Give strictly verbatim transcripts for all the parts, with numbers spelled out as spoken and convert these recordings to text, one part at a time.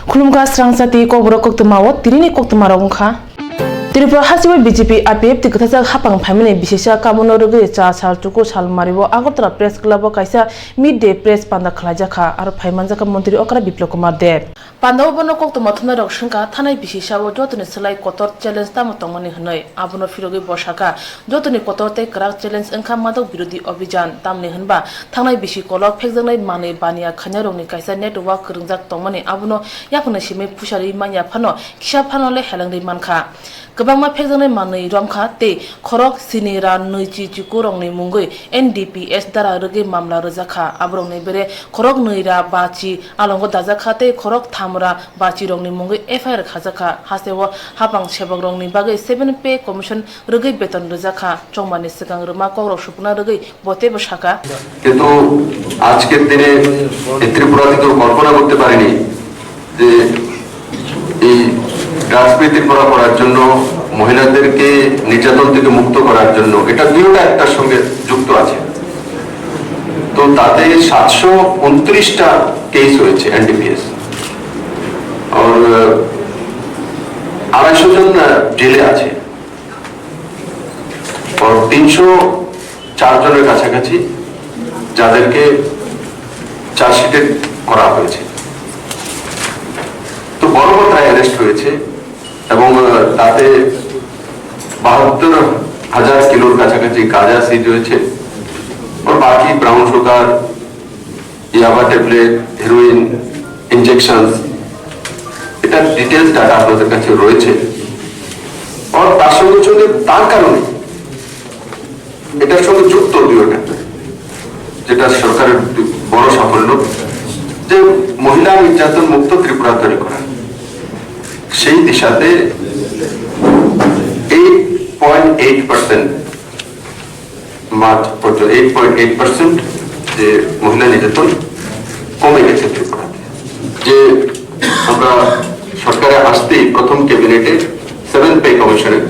Khulumkha srangsa tei kokborok koktwma o tirini koktwma rok wngkha. Tripura hasteo B J P I P F T kwthajak hapang phaimani bisisa kamono rwgwi cha sal chuku sal mario Agartala Press Club o kaisa mid day press panda khlaijakha, aro phaimanjakha Montri Okra Biplab Kumar Deb. Pandao bono koktwma thumnairok swngkha, thanai bisisao jotoni slai kotor challenge tamo tongmani hwnwi. Abono phirogwi bo sakha, jotoni kotor tei kwrak challenge wngkha madok birodhi obhijan, tamni hwnba thangnai bisi kolok phekjaknai manwi baniya khainairokni kaisa network kwrwngjak tongmani, abono yaphangni simi pusari manya phano kisa phano le helengri mankha. Kwbangma phekjaknai manwi romkha tei khorok sini ra nwichi chukurokni mungwi N D P S dara rwgwi mamla rwjakha. Aborokni bere khorok nwi ra bachi alongo dajakha tei khorok tham ra bachirokni mungwi F I R khajakha. Hasteo hapang sebokrokni bagwi seven Pay Commission rwgwi beton rwjakha. Chongmani swkang rwma kokrok supuna rwgwi bo teibo sakha. কিন্তু আজকের দিনে এই ত্রিপুরাতে কেউ কল্পনা করতে পারেনি যে এই ড্রাগস ফ্রি ত্রিপুরা করার জন্য, মহিলাদেরকে নির্যাতন থেকে মুক্ত করার জন্য, এটা দুইটা একটার সঙ্গে যুক্ত আছে। তো তাতে সাতশো উনত্রিশটা কেস হয়েছে এনডিপিএস, আর আড়াইশো জন জেলে আছে। আর তিনশো চার জনের কাছাকাছি যাদেরকে চার্জশিটেড করা হয়েছে। তো বড় মাত্রায় অ্যারেস্ট হয়েছে এবং, আহ, তাতে বাহাত্তর হাজার কিলোর কাছাকাছি গাঁজা সিজ হয়েছে। আর বাকি ব্রাউন সুগার, ইয়াবা ট্যাবলেট, হেরোইন, ইনজেকশন, এটা ডিটেলস ডাটা আপনাদের কাছে রয়েছে। আর তার সঙ্গে সঙ্গে তার কারণে এটার সঙ্গে যুক্ত দুইটা, যেটা সরকারের বড় সাফল্য, যে মহিলা নির্যাতন মুক্ত ত্রিপুরা তৈরি করা, সেই দিশাতে eight point eight percent March পর্যন্ত এইট পয়েন্ট এইট পার্সেন্ট যে মহিলা নির্যাতন কমে গেছে ত্রিপুরাতে। যে আমরা সরকারে আসতেই প্রথম ক্যাবিনেটে সেভেন পে কমিশনের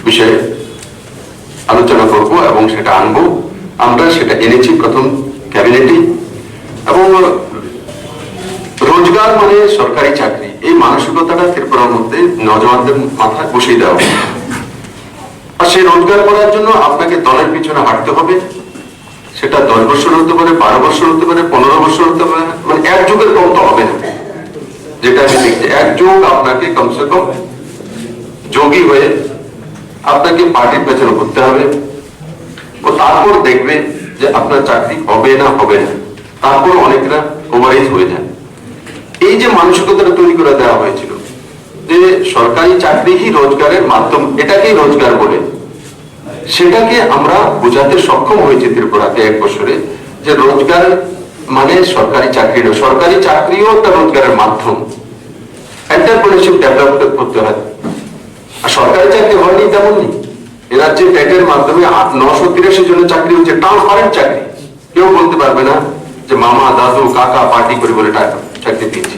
বিষয়ে আলোচনা করব এবং সেটা আনবো। আমরা সেটা এনেছি প্রথম ক্যাবিনেটে। এবং রোজগার মানে সরকারি চাকরি, এই মানসিকতাটা ত্রিপুরার মধ্যে নজওয়ানদের মাথায় বসিয়ে দেওয়া হয়েছে। আর সেই রোজগার করার জন্য আপনাকে দলের পিছনে হাঁটতে হবে। সেটা দশ বছর হতে পারে, বারো বছর হতে পারে, পনেরো বছর হতে পারে, মানে এক যুগের কম তো হবে না। যেটা আমি দেখছি, এক যুগ আপনাকে কমসে কম যোগী হয়ে আপনাকে পার্টির পেছনে ঘুরতে হবে। ও তারপর দেখবে যে আপনার চাকরি হবে না হবে না। তারপর অনেকরা ওভার এজ হয়ে যায়। এই যে মানসিকতাটা তৈরি করে দেওয়া হয়েছিল যে সরকারি চাকরি হি রোজগারের মাধ্যম, এটাকেই রোজগার বলে, সেটাকে আমরা বোঝাতে সক্ষম হয়েছি ত্রিপুরাতে এক বছরে, যে রোজগার মানে সরকারি চাকরি নয়, সরকারি চাকরিও একটা রোজগারের মাধ্যম। এন্টারপ্রেনারশিপ ডেভেলপ করতে হয়। আর সরকারি চাকরি হয়নি তেমন নেই। এ রাজ্যে টেটের মাধ্যমে আট-, নশো তিরাশি জনের চাকরি হচ্ছে ট্রান্সপারেন্ট চাকরি। কেউ বলতে পারবে না যে মামা, দাদু, কাকা পার্টি করে বলে টা-, চাকরি পেয়েছি।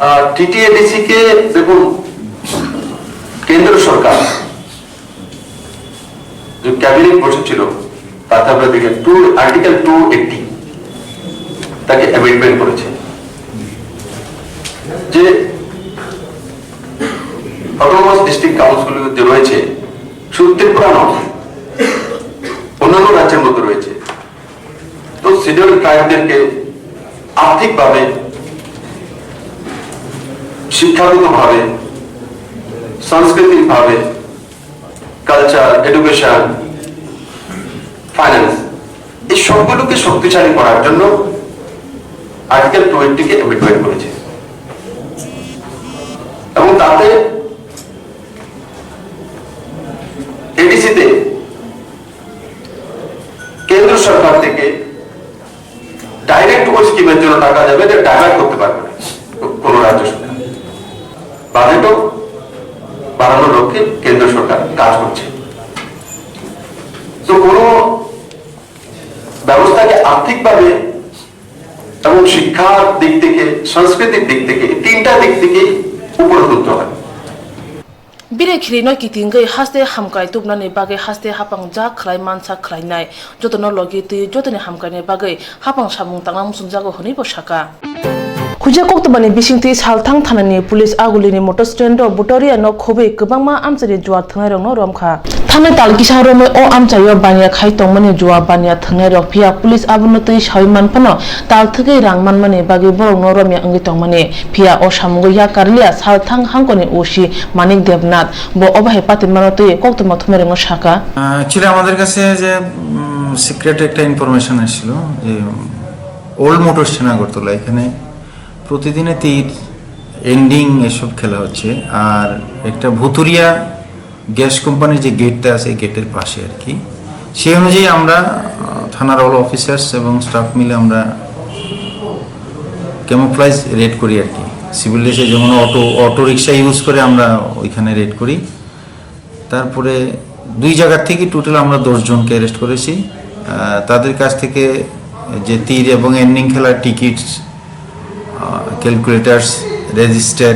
আর টিটিএডিসি কে দেখুন, কেন্দ্র সরকার যে ক্যাবিনেট বসেছিল, তাতে আমরা দেখি টু, আর্টিকেল টু এইট্টি তাকে অ্যামেন্ডমেন্ট করেছে, যে অটোনোমাস ডিস্ট্রিক্ট কাউন্সিল যে রয়েছে, শুধু ত্রিপুরা নয়, অন্যান্য রাজ্যের মধ্যে রয়েছে। তো শিডিউল ট্রাইবদেরকে আর্থিকভাবে, শিক্ষাগতভাবে, সাংস্কৃতিকভাবে, কালচার, এডুকেশন, ফাইন্যান্স, এই সবগুলোকে শক্তিশালী করার জন্য আর্টিকেল টু এইট্টিকে অ্যামেন্ডমেন্ট করেছে। এবং তাতে এডিসিতে কেন্দ্র সরকার থেকে ডাইরেক্ট ওই স্কিমের জন্য টাকা যাবে, এটা ডাইভার্ট করতে পারবে না কোনো রাজ্য সরকার। বাজেটও বাড়ানোর লক্ষ্যে কেন্দ্র সরকার কাজ করছে। তো কোনো ব্যবস্থাকে আর্থিকভাবে এবং শিক্ষার দিক থেকে, সাংস্কৃতিক দিক থেকে, এই তিনটা দিক থেকেই উপরে তুলতে হয়। Bini khirino kitingwi haste hamkai tubunani bagwi haste hapang jak khlai mansa khlainai, jotono logi twi jotoni hamkaini bagwi hapang samung tangna muchungjago hwnwi bo sakha. Huijak koktwmani bisingtwi Salthang thanani police Agulini motor stand-o Butoria nok khobwi kwbangma amchaini juar thwngnairokno romkha. Thangnai tal kisa romwi o amchaio baniya khai tongmani juar baniya thwngnairok, phiya police abono twi sawi manphano tal thwgwi rang manmani bagwi borokno romya wngwi tongmani. Phiya o samungo yak karliya Salthang hangkoni O C Manik Debnath bo obo hai patimano twi koktwma thumnairokno sakha. আহ, actually আমাদের কাছে যে সিক্রেট একটা ইনফরমেশন এসেছিল যে old motor stand Agartala, এখানে প্রতিদিনে তীর, এন্ডিং এসব খেলা হচ্ছে। আর একটা ভুতুরিয়া গ্যাস কোম্পানির যে গেটটা আছে, গেটের পাশে আর কি, সেই অনুযায়ী আমরা আহ, থানার অল অফিসার্স এবং স্টাফ মিলে আমরা ক্যামোফ্লাইজ রেড করি আর কি। সিভিল ড্রেসে যেমন অটো অটো রিক্সা ইউজ করে আমরা ওইখানে রেড করি। তারপরে দুই জায়গার থেকে টোটাল আমরা দশ জনকে অ্যারেস্ট করেছি। আহ, তাদের কাছ থেকে যে তীর এবং এন্ডিং খেলার টিকিটস, ক্যালকুলেটার্স, রেজিস্টার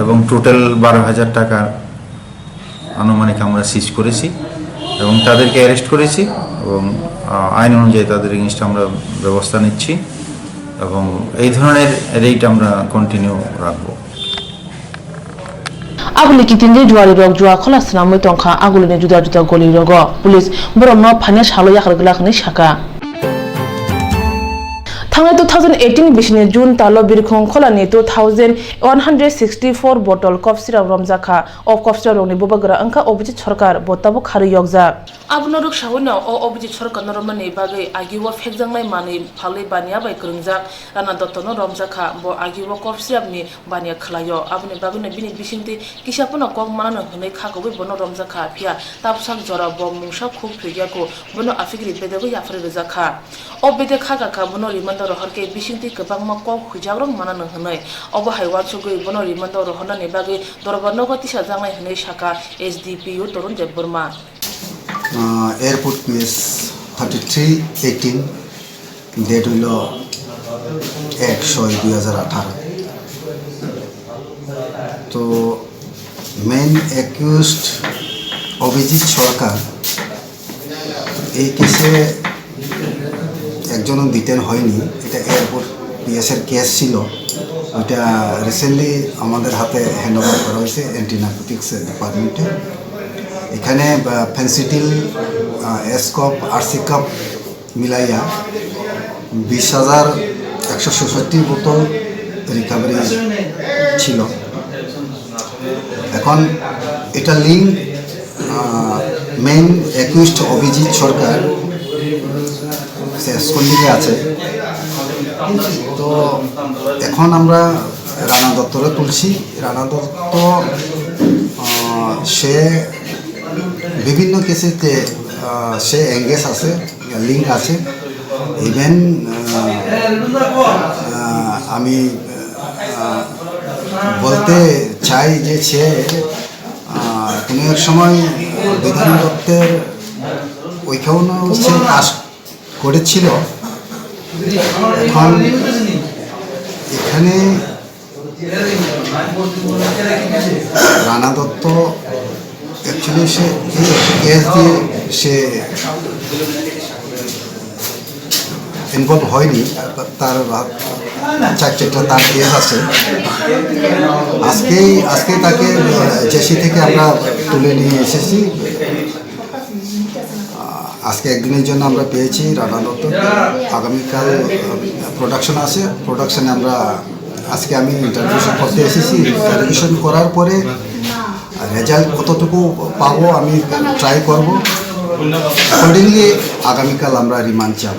এবং টোটাল বারো হাজার টাকা আনুমানিক আমরা সিজ করেছি এবং তাদেরকে অ্যারেস্ট করেছি এবং আহ, আইন অনুযায়ী তাদের এগেইনস্টে আমরা ব্যবস্থা নিচ্ছি এবং এই ধরনের রেইড আমরা কন্টিনিউ রাখবো। Aboni kitingwi juarirok jua khola swnamwi tongkha Agulini juda juda golirogo. Police borokno phaina salo yakar glak hwnwi sakha. Thangnai two thousand eighteen bisini June talo birkhong kholani two thousand one hundred sixty four bottle kop syrup romjakha. O kop syrup rokni bubagra wngkha Abhijit Sarkar, bo tabuk kharwi yokjak. Abono rwksaui no o Abhijit Sarkarno romnani bagwi agio phekjaknai manwi phalwi baniya bai kwrwngjak Rana Dottono romjakha, bo agio kop syrup ni baniya khwlaio. Aboni bagwino bini bisingtwi kisa phano kok manano hwnwi kha kubui bono romjakha, phiya tabsak jora bo mungsa khuk thwikya kho, bono aphikiri bedegwi yapharwi rwjakha. O bedek kha kakha bono rimando rohorkhe bisingtwi kwbangma kok huijakrok manano hwnwi. Obo hai uansugwi bono rimando rohornani bagwi dorbar nogo tisajaknai hwnwi sakha S D P O Torun Debbarma. Ah, airport P S thirty three eighteen, date হইল এক ছয় দুই হাজার আঠারো। তো main accused Abhijit সরকার, এই কেসে একজনও ডিটেন হয়নি। এটা এয়ারপোর্ট পিএস এর কেস ছিল, ওইটা রিসেন্টলি আমাদের হাতে হ্যান্ড ওভার করা হয়েছে অ্যান্টি নার্কোটিক্স ডিপার্টমেন্টে। এখানে, আহ, ফেন্সিডিল, আহ, এস কাপ, আরসি কাপ মিলাইয়া বিশ হাজার একশো ছষট্টি বোতল রিকভারি ছিল। এখন এটা লিঙ্ক, আহ, মেইন অ্যাকিউজড অভিজিৎ সরকার, সে অ্যাবসকন্ডিংয়ে আছে। তো এখন আমরা রানা দত্তরে তুলছি। রানা দত্ত, আহ, সে বিভিন্ন কেসেতে, আহ, সে এঙ্গেজ আছে, লিঙ্ক আছে। ইভেন, আহ, আহ, আমি, আহ, বলতে চাই যে সে, আহ, কোনো এক সময় বিধান দত্তের ওইখানেও সে কাজ করেছিল। এখন এখানে রানা দত্ত অ্যাকচুয়ালি সে এই একটা কেস দিয়ে সে ইনভলভ হয়নি। তার চার চারটা তার কেস আছে। আজকেই আজকে তাকে জেসি থেকে আমরা তুলে নিয়ে এসেছি। আহ, আজকে একদিনের জন্য আমরা পেয়েছি রানা দত্ত। আগামীকাল, আহ, প্রোডাকশন আছে, প্রোডাকশনে আমরা আজকে আমি ইন্টারভিউ করতে এসেছি। ইন্টারভিউ করার পরে রেজাল্ট কতটুকু পাবো আমি ট্রাই করব। অ্যাকর্ডিংলি আগামীকাল আমরা রিমান্ড যাব।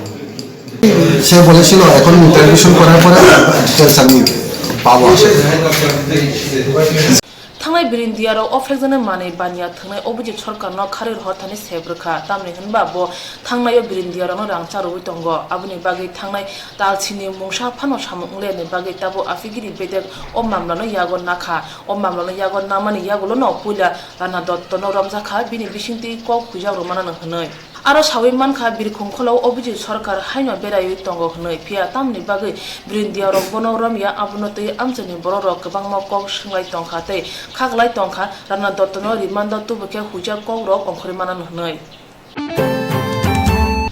সে বলেছিল এখন ইন্টারভিউ করার পরে ডিটেলস আমি পাবো আশা করি। Thangnai birindiyarok o phekjaknai manwi baniya thwngnai Abhijit Sarkarno kharwi rohor thani sep rwkha, tamni hwnba bo thangnai o birindiyarokno rang charwwi tongo. Aboni bagwi thangnai talsini mungsa phano samung wnglaiani bagwi tabuk aphigiri bedek o mamlano yago nakha. O mamlano yago namani yagulono puila Rana Dottono romjakha, bini bisingtwi kok huijak rwmanano hwnwi. Aro sawi mankha, birkhung kholao Abhijit Sarkar haino beraiwi tongo hwnwi, phiya tamni bagwi birindiyarok bono romya, abono twi amchaini borokrok kwbangma kok swngwi tongkha tei khaklai tongkha, Rana Dottono rimando tubukhe huijak kokrok ongkhorwi manano hwnwi.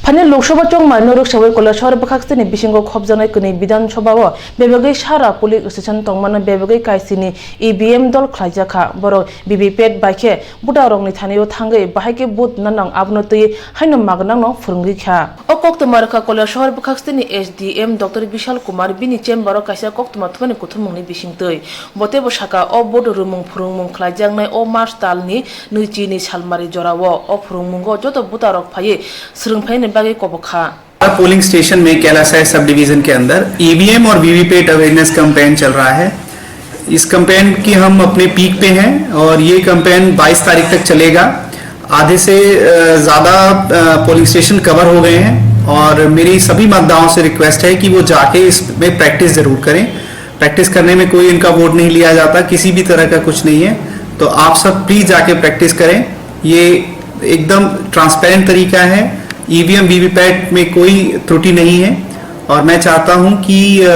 Ani Lok Sabha chongmani rwksawi Koilashahar bwkhaksini bisingo khopjaknai kwnwi Bidhan Sabha o bebagwi sara polling station tongmano bebagwi kaisini E V M dol khlaijakha. Borok V V P A T bai khe voter rokni thani o thangwi bahai khe vote nanang abono twi haino magnang no phwrwngwi kha. O koktwma rwkha Koilashahar bwkhaksini S D M Doctor Bishal Kumar bini chamber o kaisa koktwma thumani kuthumungni bisingtwi. Bo teibo saka o vote rwmung phwrwngmung khlaijaknai o March talni nwichi ni salmari jorao o phwrwngmungo joto voter rok phaiwi swrwng phainani bagwi kobok kha. Polling station में कैलासाय sub division के अंदर ईवीएम और VVPAT awareness campaign चल रहा है। इस कैंपेन की हम अपने पीक पे हैं और ये कैंपेन बाईस तारीख तक चलेगा। आधे से अ, ज़्यादा अ, पोलिंग स्टेशन कवर हो गए हैं और मेरी सभी मतदाताओं से रिक्वेस्ट है कि वो जाके इसमें प्रैक्टिस ज़रूर करें। प्रैक्टिस करने में कोई इनका वोट नहीं लिया जाता, किसी भी तरह का कुछ नहीं है। तो आप सब प्लीज जाके प्रैक्टिस करें। ये एकदम ट्रांसपेरेंट तरीका है। ईवीएम वीवीपैट में कोई त्रुटि नहीं है और मैं चाहता हूं कि अ,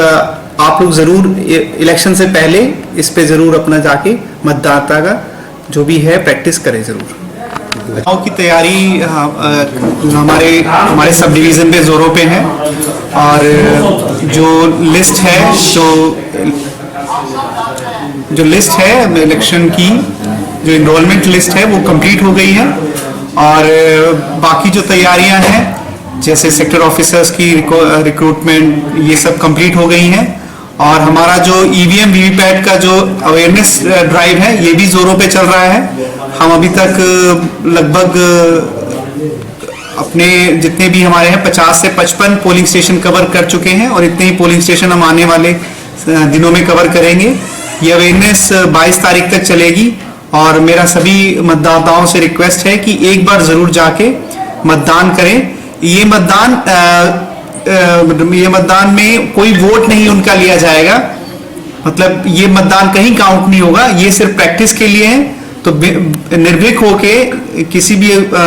आप लोग ज़रूर इ-, इलेक्शन से पहले इस पे ज़रूर अपना जाके मतदाता का जो भी है प्रैक्टिस करें ज़रूर। चुनाव की तैयारी, हाँ, अ, हमारे, हमारे सब डिवीजन पे जोरों पे है और जो लिस्ट है, जो, जो लिस्ट है इलेक्शन की, जो एनरोलमेंट लिस्ट है, वो कंप्लीट हो गई है और बाकी जो तैयारियां हैं, जैसे सेक्टर ऑफिसर्स की रिको-, रिक्रूटमेंट, ये सब कंप्लीट हो गई हैं। और हमारा जो ईवीएम वीवीपैट का जो अवेयरनेस ड्राइव है, ये भी जोरों पे चल रहा है। हम अभी तक लगभग अपने जितने भी हमारे हैं, पचास से पचपन पोलिंग स्टेशन कवर कर चुके हैं और इतने ही पोलिंग स्टेशन हम आने वाले दिनों में कवर करेंगे। ये अवेयरनेस बाईस तारीख तक चलेगी। और मेरा सभी मतदाताओं से रिक्वेस्ट है कि एक बार ज़रूर जाके मतदान करें। ये मतदान, अ, अ, ये मतदान में कोई वोट नहीं उनका लिया जाएगा, मतलब, ये मतदान कहीं काउंट नहीं होगा, ये सिर्फ प्रैक्टिस के लिए है। तो बे-, निर्भीक होके किसी भी, अ,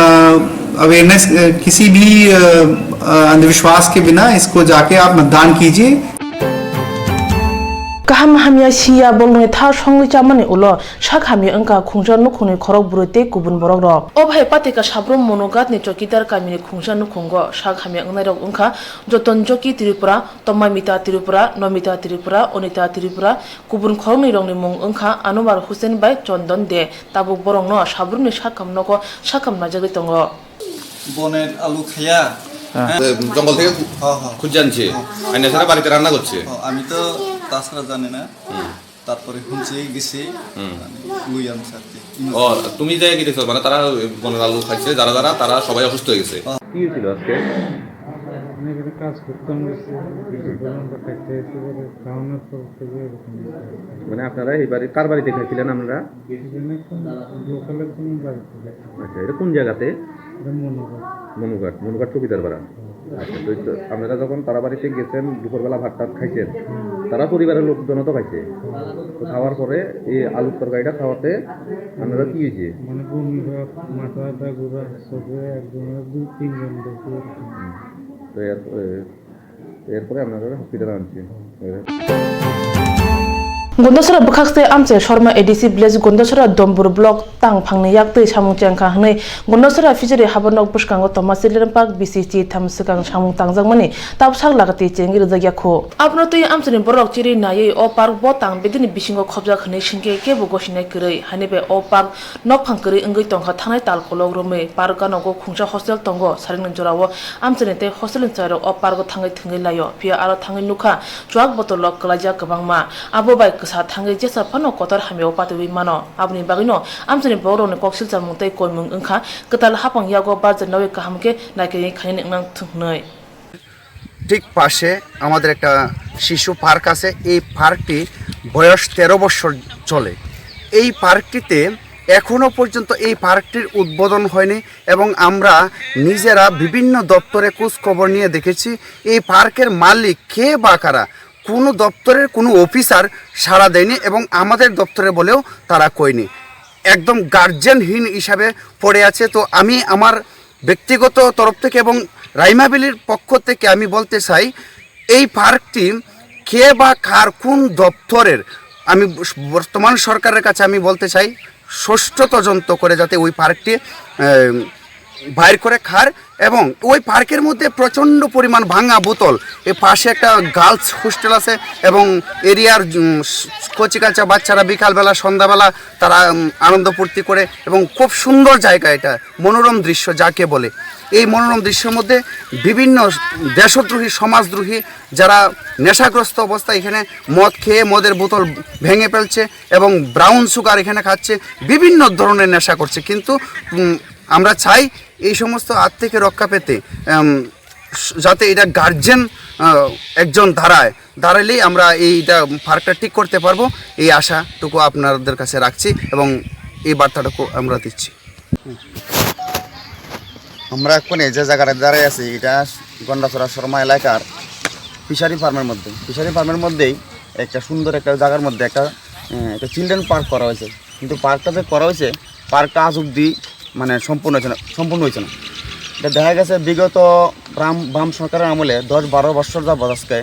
अवेयरनेस, अ, किसी भी, अ, अ, अंधविश्वास के बिना इसको जाके आप मतदान कीजिए। Kaham hamya siya bolongni tha songwi chamani ulo sak hamya wngkha khungsa nukhungni khorok bwrwi tei kubun borok rok. O bahai patika Sabrum Monoghat ni Chokidar kamini khungsa nukhungo sak hamya wngnai rok wngkha Joton Joki Tripura, Toma Mita Tripura, Nomita Tripura, Onita Tripura, kubun khoroknwi rokni mung wngkha Anwar Hussain bai Chondon De, tabuk borokno Sabrumni sakham nogo sakham naijagwi tongo. বনের আলু খাইয়া। হ্যাঁ। হ্যাঁ। জঙ্গল থেকে খু-, হ্যাঁ, হ্যাঁ। খুঁজে আনছে। হ্যাঁ। আইনা ছাড়া বাড়িতে রান্না করছে। হ্যাঁ, আমি তো তাছাড়া জানি না। হুম। তারপরে হুনছি, গেছি, হুম। মানে, লই আনছে আর কি। ও, তুমি যাই কি দেখছো? মানে, তারা ওই বনের আলু খাইছে, যারা যারা, তারা সবাই অসুস্থ হয়ে গেছে। হ্যাঁ। কি হয়েছিল আজকে? আমি এখানে কাজ করতাম গেছি, কিছু বললাম তো খাইতে হয়েছে বলে, খাওয়ানোর পর থেকে এরকম হয়েছে। মানে, আপনারা এই বাড়ি, কার বাড়িতে খাইছিলেন আপনারা? এখানে একটা লোকালের কোনো বাড়িতে। আচ্ছা, এটা কোন জায়গাতে? এটা মনোঘাট। মনোঘাট, মনোঘাট চৌকিদার পাড়া। আচ্ছা, তো এই তো আপনারা যখন তারা বাড়িতে গেছেন, দুপুরবেলা ভাত টাত খাইছেন, তারা পরিবারের লোকজনও তো খাইছে। তো খাওয়ার পরে এই আলুর তরকারিটা খাওয়াতে আপনারা কি হয়েছে? মানে বমি ভাব, মাথা ব্যথা, ঘোরা, চোখে একজনের দুই তিনজন দেখি এরকম। হুম। তো এর, এ, এরপরে আপনারা হসপিটালে আনছেন। Gondasora bwkhak se amchai Sharma A D C village Gondasora Dombur block tang phangni yak twi samung chengkha hwnwi Gondasora fishery habar nok bwskango toma Children Park B C C tham swkang samung tangjakmani tabsak lagati chengwi rwjakya khu. Abono twi amchaini borok chiri naiwi o park bo tang bedini bisingo khopjak hwnwi singkhe kebo gosinai kwrwi, haini bai o park nokphang kwrwi wngwi tongkha thanai tal kolok romwi park ganogo khungsa hostel tongo saringni jorao. Amchaini tei hostelni chwrairok o parko thangwi thwngwi laio, phiya aro thangwi nukha chuak botolrok kwlaijak kwbangma. Abo bai kwsa thangwi jesa phano kotor hamyao patiwi mano. Aboni bagwino amchaini borokrokni kok silchamung tei koimung wngkha kwtal hapang yago barjak nawi kaham khe naikaiwi khainani wngnang thung hwnwi. ঠিক পাশে আমাদের একটা শিশু পার্ক আছে। এই পার্কটি বয়স তেরো বছর চলে। এই পার্কটিতে এখনো পর্যন্ত এই পার্কটির উদ্বোধন হয়নি এবং আমরা নিজেরা বিভিন্ন দপ্তরে খোঁজ খবর নিয়ে দেখেছি এই পার্কের মালিক কে বা কারা, কোনো দপ্তরের কোনো অফিসার সাড়া দেয়নি এবং আমাদের দপ্তরে বলেও তারা কয়নি। একদম গার্জিয়ানহীন হিসাবে পড়ে আছে। তো আমি আমার ব্যক্তিগত তরফ থেকে এবং রাইমাবিলির পক্ষ থেকে আমি বলতে চাই, এই পার্কটি কে বা কার কোন দপ্তরের, আমি বর্তমান সরকারের কাছে আমি বলতে চাই, সুষ্ঠু তদন্ত করে যাতে ওই পার্কটি, আহ, বাইর করে খার। এবং ওই পার্কের মধ্যে প্রচণ্ড পরিমাণ ভাঙা বোতল। এ পাশে একটা গার্লস হোস্টেল আছে এবং এরিয়ার কচিকাচা বাচ্চারা বিকালবেলা, সন্ধ্যাবেলা তারা উম, আনন্দ ফুর্তি করে এবং খুব সুন্দর জায়গা এটা, মনোরম দৃশ্য যাকে বলে। এই মনোরম দৃশ্যের মধ্যে বিভিন্ন দেশদ্রোহী, সমাজদ্রোহী, যারা নেশাগ্রস্ত অবস্থায় এখানে মদ খেয়ে মদের বোতল ভেঙে ফেলছে এবং ব্রাউন সুগার এখানে খাচ্ছে, বিভিন্ন ধরনের নেশা করছে। কিন্তু উম, আমরা চাই এই সমস্ত হাত থেকে রক্ষা পেতে, উম, যাতে এটা গার্জেন একজন দাঁড়ায়, দাঁড়ালেই আমরা এইটা পার্কটা ঠিক করতে পারবো, এই আশাটুকু আপনাদের কাছে রাখছি এবং এই বার্তাটুকু আমরা দিচ্ছি। আমরা এখন এই যে জায়গাটা দাঁড়াই আছি, এটা গন্ডাছড়া শর্মা এলাকার ফিশারি ফার্মের মধ্যে। ফিশারি ফার্মের মধ্যেই একটা সুন্দর একটা জায়গার মধ্যে একটা, আহ, একটা চিলড্রেন পার্ক করা হয়েছে। কিন্তু পার্কটা যে করা হয়েছে, পার্কটা আজ অব্দি মানে সম্পূর্ণ হয়েছে না, সম্পূর্ণ হয়েছে না। এটা দেখা গেছে বিগত বাম বাম সরকারের আমলে দশ বারো বছর যাবত আজকে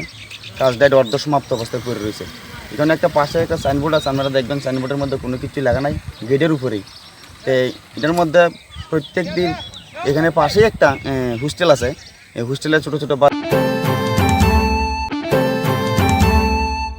কাজটা এটা অর্ধ সমাপ্ত অবস্থায় পড়ে রয়েছে। এখানে একটা পাশে একটা সাইনবোর্ড আছে, আপনারা দেখবেন সাইনবোর্ডের মধ্যে কোনো কিছু লেখা নাই, গেটের উপরেই। তো এটার মধ্যে প্রত্যেক দিন এখানে পাশেই একটা হোস্টেল আছে। এই হোস্টেলে ছোটো ছোটো